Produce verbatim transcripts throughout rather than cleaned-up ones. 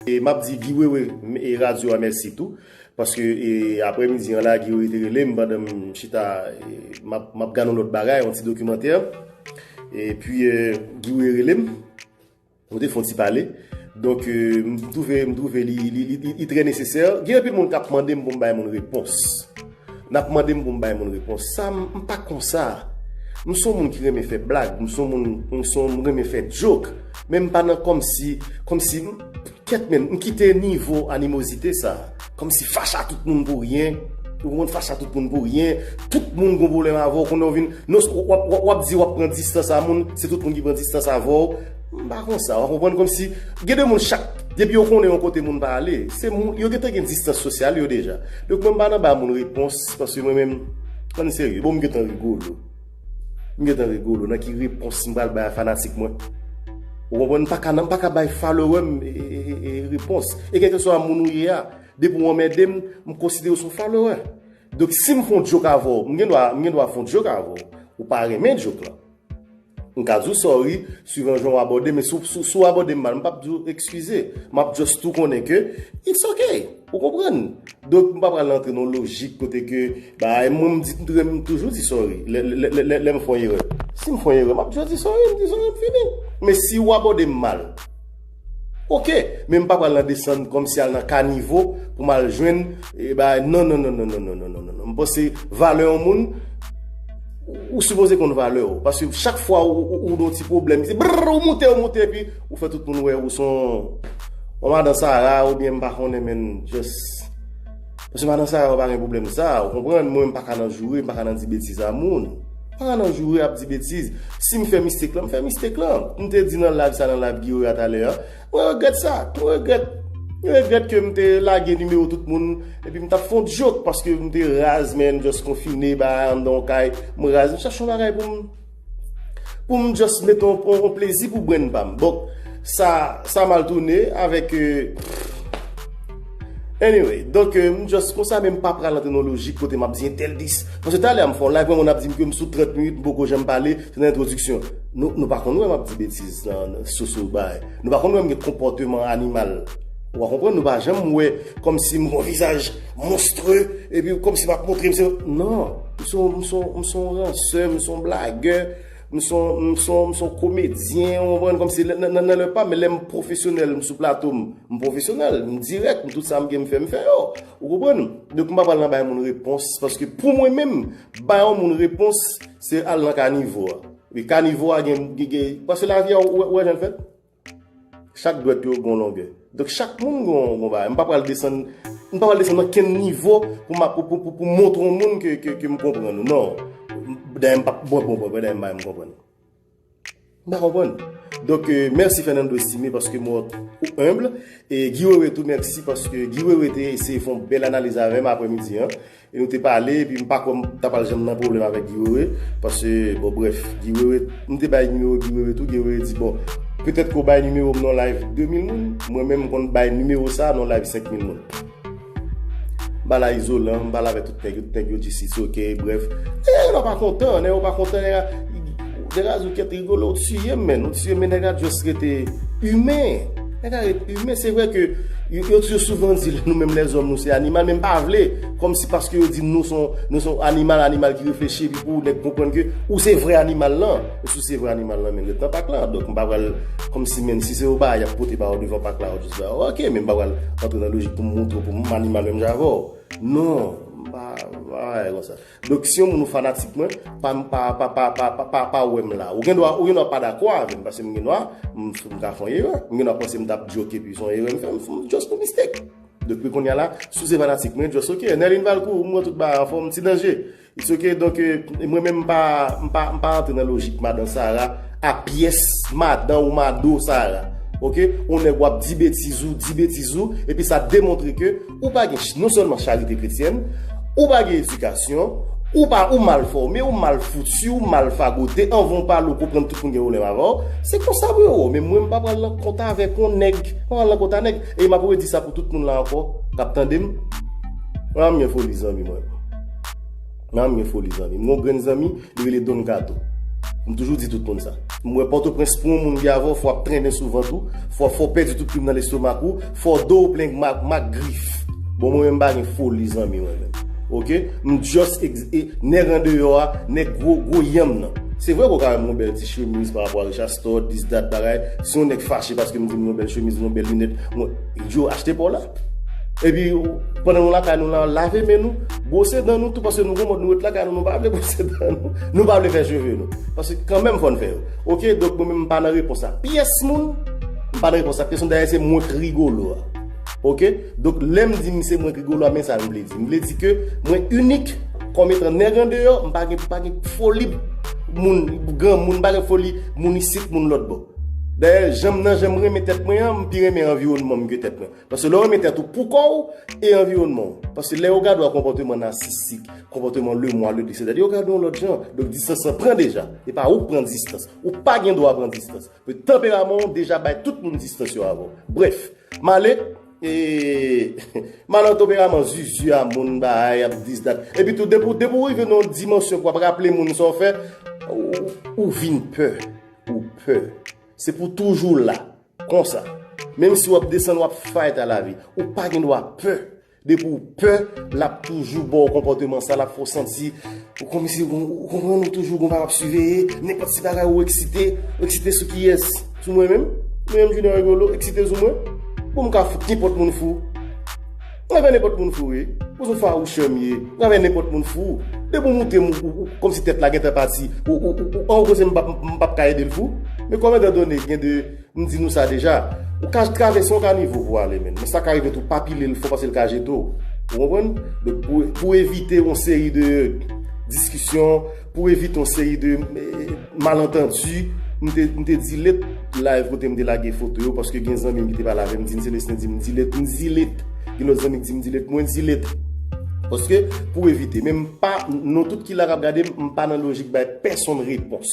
E m ap di Guy Wewe e radyo a mèsi tou. Paske e, aprè midi an la, Guy Wewe te rele m pandan m chita, e, m ap, m ap gade yon lòt bagay, yon ti dokimantè. Epi, e, Guy Wewe rele m. Nou te fè yon ti pale. Donk, e, m twouve, m twouve li, li, li, li, li trè nesesè. Gen anpil moun k ap mande m pou m bay moun repons. N ap mande m pou m bay moun repons. Sa, m, m pa konsa. M se yon moun ki renmen fè blag. M se yon moun, m se yon, m renmen fè joke. Men m pa nan kòmsi, kòmsi, m, kèt men, m kite nivo animozite sa. Kòmsi fache a tout moun pou ryen. Ou konprann, fache a tout moun pou ryen. Tout moun gon pwoblèm avè w, konnen w vin, non, w ap, w ap, w ap di w ap pran distans a moun, se tout moun ki pran distans avè w. M pa konsa, w konprann, kòmsi gen de moun chak, depi yo konnen yon kote moun pa ale, se moun, yo gentan gen distans sosyal yo deja. Donk mwen m pa nan ba moun repons, paske mwen menm, ann serye, bon, m gentan rigolo. M gentan rigolo, nan ki repons m pral bay a fanatik mwen? Ou konprann, m pa ka, m pa ka bay follower m, e, e, e, e, repons. E kèlkeswa moun ou ye a, depi w anmède m, m konsidere w se yon follower. Donk si m fè yon joke avè w, m gen dwa, m gen dwa fè yon joke avè w. Ou pa renmen joke lan. M ka di w sorry, swivan jan w abòde, men si w, si w, si w abòde m mal, m p ap di w eskize. M ap just tou konnen ke it's ok. Ou konprann? Donk, m pa pral antre nan lojik kote ke, ba, mwen, m di, m toujou di sorry. Lè, lè, lè, lè, lè m fè yon erè. Si m fè yon erè, m ap just di sorry, m di sorry, m fini. Men si w abòde m mal, ok, men m pa pral nan desann kòmsi al nan kanivo pou m al jwenn, e, ba, non, non, non. M panse valè yon moun, ou sipoze konn valè w. Paske chak fwa ou, ou, ou nan yon ti pwoblèm, se brrr, ou moute, ou moute, epi ou fè tout moun wè ou se yon, yon madan Sara, oubyen m pa konnen, men just. Paske madan Sara yo pa gen pwoblèm sa, ou konprann? Mwen, m pa ka nan joure, m pa ka nan di betiz a moun. M pa ka nan joure ap di betiz. Si m fè mistake lan, m fè mistake lan. M te di nan live sa, nan live Guy Wewe a talè a, mwen regrèt sa. Mwen regrèt. Mwen regrèt ke m te lage nimewo tout moun. Epi m t ap fè yon joke paske m te raz, men, just konfine, ba, anndan yon kay. M raz, m chache yon bagay pou m, pou m just mete yon, yon, yon plezi pou brain pa m. Bon, sa, sa mal tounen avèk, e, anyway, donk, e, m just konsa, men m pa pral antre nan lojik kote m ap di entèl dis. Paske talè a m fè yon live, mwen moun ap di m ke m sou trant minit, m poko janm pale, se nan entwodiksyon. Nou, nou pa konn wè m ap di betiz nan, nan, sou, sou bagay. Nou pa konn wè m gen konpòteman animal. Ou pa konprann, nou pa janm wè kòmsi m gon vizaj monstre, epi kòmsi m ap montre m se, non, m se yon, m se yon, m se yon ransè, m se yon blagè, m se yon, m se yon, m se yon komedyen, ou konprann, kòmsi lè, nan, nan, nan lè pa, men lè m pwofesyonèl, m sou plato, m, m pwofesyonèl, m dirèk, m tout sa m gen m fè, m fè yo. Ou konprann? Donk m pa pral nan bay moun repons, paske pou mwen menm, bay yon moun repons, se al nan kanivo a. Epi kanivo a gen, gen, gen, paske lavi a, ou wè, ou wè jan l fèt? Chak dwèt yo gon longè. Donk chak moun gon, gon bagay. M pa pral desann, m pa pral desann nan kenn nivo pou m ap, pou, pou, pou, pou montre yon moun ke, ke, ke m konprann ou. Non. Dayè m p ap, bon, bon, bon, dayè m pa menm konprann. M pa konprann. Donk, e, mèsi Fernando Estimé paske m wè w enb. E Guy Wewe tou, mèsi paske Guy Wewe te eseye fè yon bèl analiz avè m aprè midi an. E nou te pale, epi m pa kwè m ta pral janm nan pwoblèm avèk Guy Wewe, paske, bon, brèf, Guy Wewe, m te bay nimewo Guy Wewe tou, Guy Wewe di, bon, petèt ke w bay nimewo m nan live de mil moun, mwen menm m konn bay nimewo sa nan live senk mil moun. M pale a Izolan, m pale avèk tout nèg yo, tout nèg yo di si, si, ok, brèf. E, nèg yo pa kontan, nèg yo pa kontan, nèg yo, nèg yo di, kèt, rigolo, ou tiye m, men, ou tiye m, men nèg la just rete imen. Nèg la ret imen. Se vre ke yo, yo, yo souvan di nou menm lèzòm nou se animal, men m pa vle, kòmsi paske yo di nou se yon, nou se yon animal, animal ki reflechi, epi pou nèg konprann ke ou se vrè animal lan. E si w se vrè animal lan, men ret nan pak lan. Donk, m pa pral, kòmsi, men si se yon bagay y ap pote ba w devan pak la, ou just ba, ok, men m pa pral antre nan lojik pou m montre w pou m animal menm jan avè w. Non, m pa, m pa bagay konsa. Donk, si yon moun ou fanatik mwen, pa, pa, pa wè m la. Ou gen dwa, ou gen dwa pa dakò avè m, paske m gen dwa, m, m ka fè yon erè. M gen dwa panse m t ap joke, epi se yon erè m fè, m, m just fè yon mistake. Donk, wi, kounye a la, si w se fanatik mwen, just ok. Nerline Valcourt, m wè tout bagay anfòm, ti danje. It's ok, donk, e, mwen menm, m pa, m pa, m pa antre nan lojik madan Sara, a pyès madan ou mado Sara. Ok? Yon nèg w ap di betiz ou, di betiz ou, epi sa demontre ke ou pa gen ch-, non sèlman charite kretyèn, ou pa gen edikasyon, ou pa, ou mal fòme, ou mal fouti, ou mal fagote, anvan w pale, ou konprann tout moun gen pwoblèm avè w. Se konsa pou yo wè w. Men mwen, m pa pral nan kont avèk yon nèg, m pa pral nan kont a nèg. E m ap redi sa pou tout moun la ankò, k ap tande m. Mwen, m gen foli zanmi mwen. Mwen, m gen foli zanmi. M gen yon grenn zanmi, li rele Don Kato. M toujou di tout moun sa. M wè Pòtoprens pou yon moun gen avè w, fò w ap trennen sou vant ou, fò, fò w pèdi tout plim nan lestomak ou, fò do w plen ak mak, mak grif. Bon, mwen menm m pa gen foli zanmi mwen menm. Oke? M just ex- e, nèg andeyò a, nèg gwo, gwo yanm nan. Se vre ke w ka wè m yon bèl ti chemiz pa rapò a Richard Store, this, that, bagay. Si yon nèg fache paske m di m yon bèl chemiz, yon bèl linèt, mwen, yo achte pa w la. Epi, pandan nou lakay nou la, lave men nou, bwose dan nou tou, paske nou gon mòd nou ret lakay nou, nou pa vle bwose dan nou, nou pa vle fè cheve nou. Paske kanmenm fò n fè yo. Oke, donk mwen menm m pa nan repons a pyès moun, m pa nan repons a pyès moun, dayè se mwen k rigolo a. Oke, donk lè m di m se mwen k rigolo a, men sa m vle di. M vle di ke mwen inik, kòm etan nèg andeyò, m pa gen, pa gen foli moun, granmoun, m pa gen foli moun isit, moun lòt bò. Dayè, jan m nan, jan m renmen tèt mwen an, m pi renmen anviwònman m ke tèt mwen. Paske lè w renmen tèt ou pou kò w e anviwònman w. Paske lè yo gade w a konpòteman nasisik, konpòteman lemwa, ledri, sètadi yo gade w yon lòt jan. Donk distans lan pran deja. E pa ou k pran distans. Ou pa gen dwa pran distans. Men tanperaman w deja bay tout moun distans yo avè w. Brèf, m ale, e, m ale nan tanperaman zuzu a moun, bay, ap this, that. Epi tou, depi, depi w rive nan yon dimansyon pou w ap raple moun sa w fè, ou, ou vin pè. Ou pè. Se pou toujou la. Konsa. Menm si w ap desann, w ap fight a lavi. Ou pa gen dwa pè. Depi w pè, l ap toujou ba w konpòteman sa, l ap fè w santi ou kòmsi ou, ou konprann, ou toujou gon bagay ap siveye, nenpòt ti bagay ou eksite, ou eksite sou kiyès? Sou mwen menm? Mwen menm Junior Rigolo, eksite sou mwen? Bon, m ka fout nenpòt moun fou. Mwen fè nenpòt moun fou, wi. Ou se fawouchè m ye. Mwen fè nenpòt moun fou. Depi w moute m, ou, ou, ou, kòmsi tèt la gentan pati. Ou, ou, ou, ou, an, ou panse m p ap, m p ap ka ede l fou? Men kòm etan done gen de M di nou sa deja. Ou ka travèse yon kanivo pou w ale, menn. Men sa ka rive tou, pa pile l fò paske l ka jete w. Ou konprann? Donk, pou, pou evite yon seri de diskisyon, pou evite yon seri de eh, malantandi, m te, m te delete live kote m te lage foto yo, paske gen zanmi m ki te pale avè m, di m, Celestin, di m delete, m delete. Gen lòt zanmi ki di m delete, mwen delete. Paske, pou evite. Men m pa, nou tout ki la k ap gade m, m pa nan lojik bay pèsonn repons.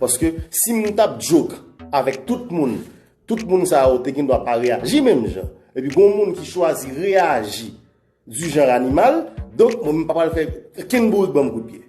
Paske si m t ap joke avèk tout moun, tout moun sa yo te gen dwa pa reyaji menm jan. Epi gon moun ki chwazi reyaji du genre animal, donk mwen m pa pral fè kenn bourik ban m kout pye.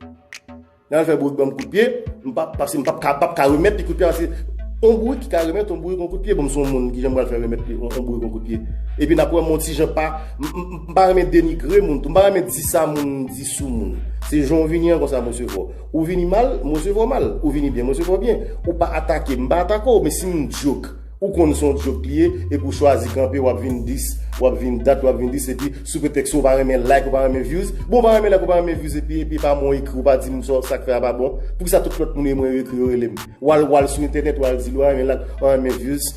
Nan fè bourik ban m kout pye, m pa, paske m p ap ka, p ap ka remèt li kout pye, paske on bourik ki ka remèt on bourik on kout pye, bon, m se yon moun ki jan m pral fè remèt li on, on bourik on kout pye. Epi n ap wè m on ti jan pa, m, m, m pa renmen denigre moun tou, m pa renmen di sa moun di sou moun. Se jan w vini an konsa m resevwa w. Ou vini mal, m resevwa w mal. Ou vini byen, m resevwa w byen. Ou pa atake m, m pa atake w. Men si m joke, ou konn se yon joke li ye, epi w chwazi kanpe, w ap vin dis, w ap vin dat, w ap vin dis, epi sou pretèks ou pa renmen like, ou pa renmen views. Bon, ou pa renmen like, ou pa renmen views, epi, epi pa mwen w ekri, ou pa di m sa, sa k fè a pa bon. Poukisa tout lòt moun e mwen yo ekri, yo rele m? W al, w al sou entènèt, w al di l, w pa renmen like, w pa renmen views.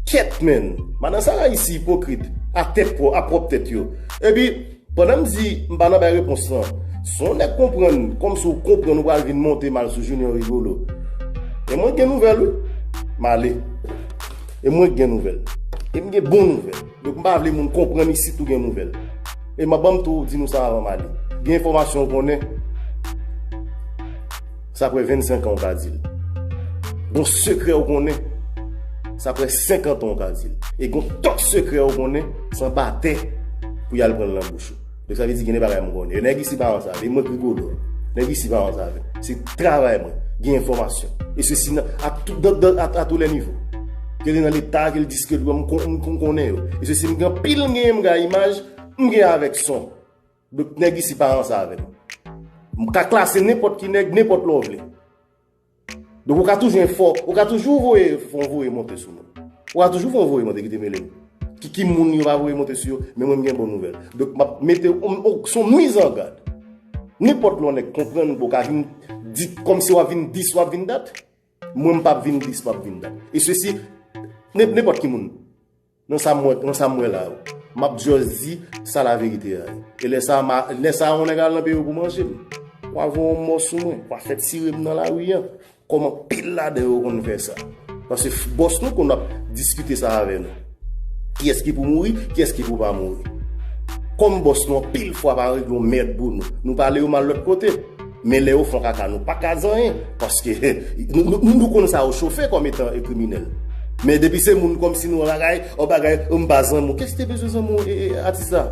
Kèt, menn! Madan Sara isi ipokrit, a tèt pwò, a pwòp tèt yo. Epi, pandan m di m pa nan bay repons lan, si yon nèg konprann, kòmsi w konprann ou pral vin monte mal sou Junior Rigolo. E mwen gen nouvèl, wi. M ale. E mwen gen nouvèl. E m gen bon nouvèl. Donk, m pa vle moun konprann isit ou gen nouvèl. E m ap ban m tou di nou sa avan m ale. Gen enfòmasyon w konnen. Sa prè vennsenk an w ka di l. Gon sekrè w konnen, sa prè senkant an w ka di l. E gon tòp sekrè w konnen, se anba tè pou y al pran l nan bouch ou. Donk, sa vle di gen de bagay m konnen. E nèg isi pa ansanm avè m, mwen k Rigolo. Nèg isi pa ansanm avè m. Se travay mwen, gen enfòmasyon. E sesi nan, a tout, dan, dan, a, a tou lè nivo. Ke li nan Leta, ke li diske dwòl, m kon-, m kon-, konnen yo. E sesi m gen anpil, m gen, m gen imaj, m gen avèk son. Donk, nèg isi pa ansanm avè m. M ka klase nenpòt ki nèg, nenpòt lè w vle. Donk, ou ka toujou fè, ou ka toujou voye, fè yon voye monte sou moun. Ou ka toujou fè yon voye monte ki te mele m. Ki, ki moun yo pa voye monte sou yo, men mwen m gen bon nouvèl. Donk, m ap mete, on, on, se yon mizangad. Nenpòt lè yon nèg konprann, ou ka vin di, kòmsi w ap vin dis, w ap vin dat. Mwen, m p ap vin dis, m ap vin dat. E sesi, nen-, nenpòt ki moun. Nan sa m wè, nan sa m wè la yo. M ap just di sa laverite a ye. E lè sa, ma, lè sa, yon nèg al nan peyi w pou manje m. W a voye yon mò sou mwen, w a fè tire m nan lari an. Kòm anpil ladan yo konn fè sa. Paske f-, bòs nou konn ap diskite sa avè nou. Kiyès ki pou mouri, kiyès ki pou pa mouri. Kòm bòs nou anpil fwa pa regle yon mèd pou nou. Nou pale yo mal lòt kote. Men lè yo fè yon kaka, nou pa ka di anyen. Paske nou, nou, nou konn sa yo chofe kòm etan e kriminèl. Men depi se moun kòmsi nou an bagay, an bagay, an m pa zanmi w. Kiyès ki te bezwen zanmi w, e, e, atis la?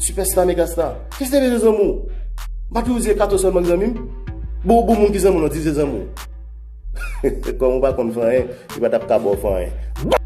Sipèsta, megastar. Kiyès ki te bezwen zanmi w? M pa toujou di e Kato sèlman ki zanmi m? Bon, bon moun ki zanmi w nan, di se zanmi w. Kòm ou pa konn fè anyen, li pa t ap ka ba w fè anyen.